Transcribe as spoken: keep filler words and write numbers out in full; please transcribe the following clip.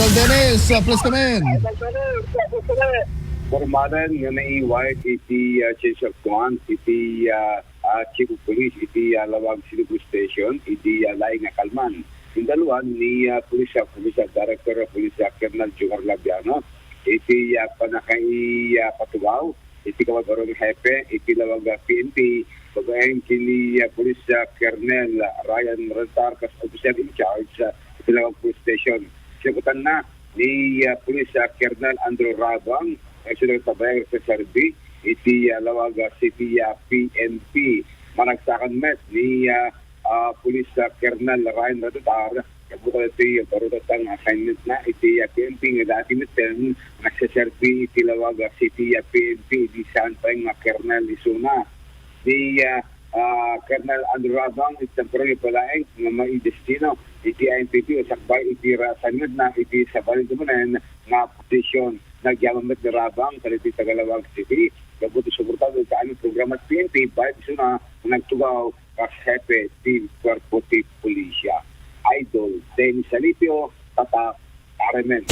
Idol Dennis, uh, please come in. Pormanan nga naiway iti, ah, change of command iti, ah, ah, Chief of Police iti, ah, Lawag City Police Station iti, ah, laing nga kalman. Indaluan ni, ah, Police, ah, Police, ah, Director, ah, Police, ah, Colonel Jomar Labiano iti, ah, panakai, ah, patugaw iti kababaron nga hepe iti Lawag, ah, P N P, babaen kini, ah, Police, ah, Colonel Ryan Rentar kas officer in charge, ah, iti Lawag Police Station. Sinukotanna ni, ah, Police, ah, Colonel Andrew Rabang, nga isu nga tabayag sa serbi iti, ah, Lawag, ah, City, ah, P N P. Managsakan met ni, ah, ah, Police, ah, Colonel Ryan Rentar, kabuta iti baro datang assignment na iti, ah, P N P nga dati metten nagseserbi iti Lawag, ah, City, ah, P N P, iti saan pay nga Colonel isuna. Ni, ah, ah, Colonel Andrew Rabang, iti temporary palaeng nga maidestino iti I N P P o sakbay iti ra-, assignment na iti sabali manen nga posisyon. Nagyaman met ni Rabang kadagiti taga-Lawag City, gapu ti suporta iti amin programa ti P N P, baik isuna nga nagtugaw kas hepe ti Kuerpo ti Pulisya. Idol Dennis Salipio, Tatak, R M N.